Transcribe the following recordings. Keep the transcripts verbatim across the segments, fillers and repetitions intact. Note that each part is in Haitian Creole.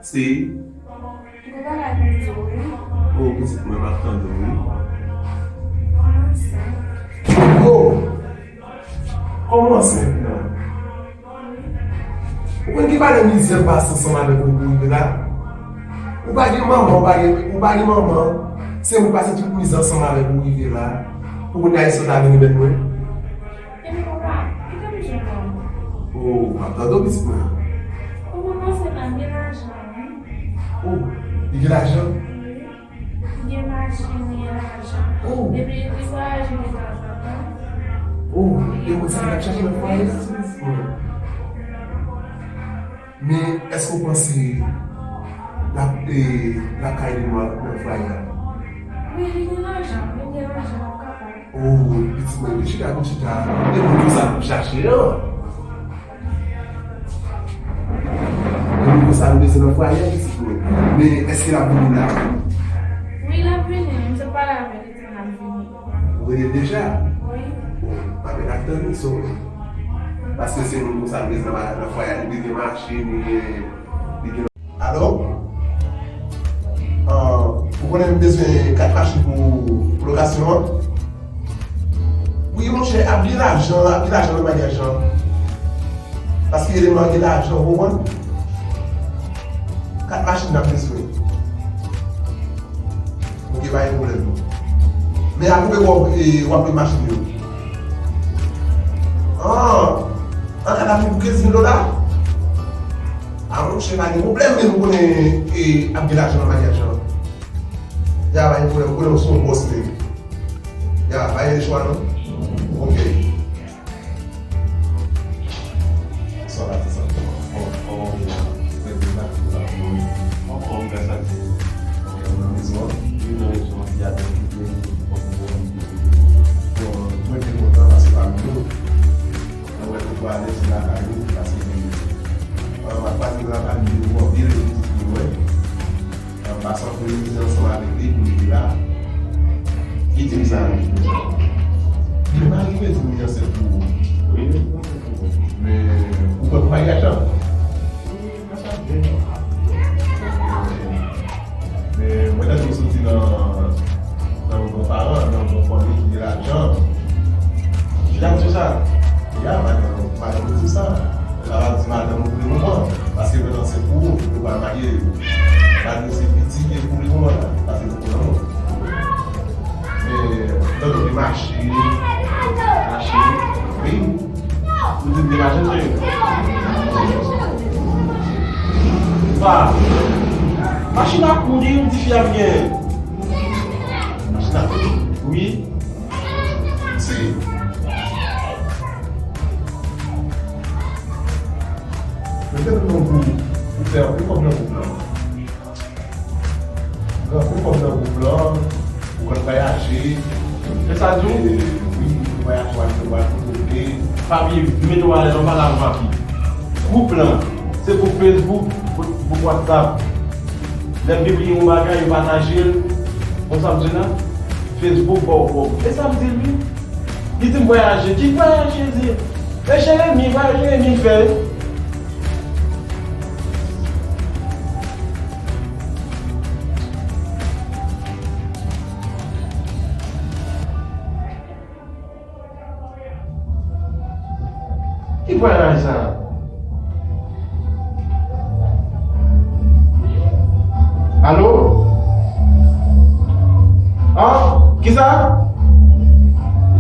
Se. Gon bagay pou m di w, wi. O, pitit mwen, m ap tande w, wi. Kòman sa? O! Kòman sa, non? Ou konn ki valè mizè m pase ansanm avèk ou pou rive la? Ou pa gen manman, ou pa gen, ou pa gen manman. Se ou k pase tout mizè ansanm avèk ou rive la. Pou kounye a, Islanda vin remèt mwen. Epi papa, kite m jwenn manman. O, m ap tande w, pitit mwen. Ou konn manzè la gen lajan, wi. O, li gen lajan? Wi. Li gen machin, li gen lajan. O. Epi li vwayaje detanzantan. O, e moun sa l ap chache nan fwaye la, pitit mwen. Men, èske w panse l ap, e, l ap ka ede nou nan fwaye a? Wi, li gen lajan, li gen lajan, l ap kapab. O, pitit mwen, vin chita, vin chita. E moun konsa n ap chache an. E moun konsa nou bezwen nan fwaye a, pitit mwen. Men, èske l ap vini la? Wi, l ap vini. M te pale avè l, li di l ap vini. Ou rele l deja? Wi. O, pa pè n ap tann li, so. Paske se moun konsa nou bezwen nan, nan fwaye a, li gen machin, li gen, li gen Alo? Ah, ou konnen m bezwen kat machin pou, pou lokasyon an? Wi, monchè, ap gen lajan, ap gen lajan nan maryaj lan. Paske eleman an gen lajan, ou konprann? Kat machin n ap bezwen. Ok, pa gen pwoblèm. Men akoube w ap, e, w ap lwe machin yo. Ah, an ka ta vin pou kenz mil dola? A monchè, pa gen pwoblèm, men nou konnen, e, ap gen lajan nan maryaj lan. Ya, pa gen pwoblèm, nou konnen w se yon bòs, men. Ya, pa gen chwa, non? Ok. Sa va, sa va. Bon, bon, bon. Bon, bon, grâce à Dieu. Nan mezon an? Wi, nan mezon an, ki avèk ki byen, bon, bon, bon. Bon, mwen byen kontan paske pami nou. Mwen wè nou pral alèz nan lakay nou, paske, euh, m ap pase nan lakay nou anpil, epi di pou mwen. An pasan pou nou manje ansanm avèk li, pou li la. Li di m sa, wi. Li pa rive di m li ansent pou ou. Wi, wi, wi, wi. Men, ou pran pou maryaj la? Wi, mwen sa byen. Men, mwen tande w soti nan, nan yon bon paran, nan yon bon fanmi ki gen lajan. Jan di sa. Ya, madanm, madanm di sa. Sa va di madanm ou pou le moman, paske mwen ansent pou ou, nou pral marye. Madanm se pitit e pou le moman la, paske nou pou lanmou. Men, lòt ou di machin, machin, wi. Ou di m de machin, cheri. Pa, machin ap mouri, ou di fi ap gen. Machin ap mouri? Wi. Se. Mete nou nan gwoup, ou fè anpil kòb nan gwoup lan. Ou fè anpil kòb nan gwoup lan, ou konn vwayaje. Se sa di w? E, wi, ou vwayaje, w al, w al kote w vle. Papi, mete w alèz, ann pale avè w, papi. Gwoup lan, se gwoup Facebook, gwoup, gwoup WhatsApp. Lè m pibliye yon bagay, yo pataje l. Konn sa m di w la? Facebook ba w kòb. E sa m di l, wi. Li di m vwayaje. Ki vwayaje, li di? E Jeremi, vwayaje Jeremi fè. Ki vwayaj sa? Alo? An? Kisa?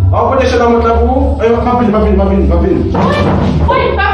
An, ou pote chèz nan mont la pou ou? E, m ap vini, m ap vini, m ap vini, m ap vini. Woy, pa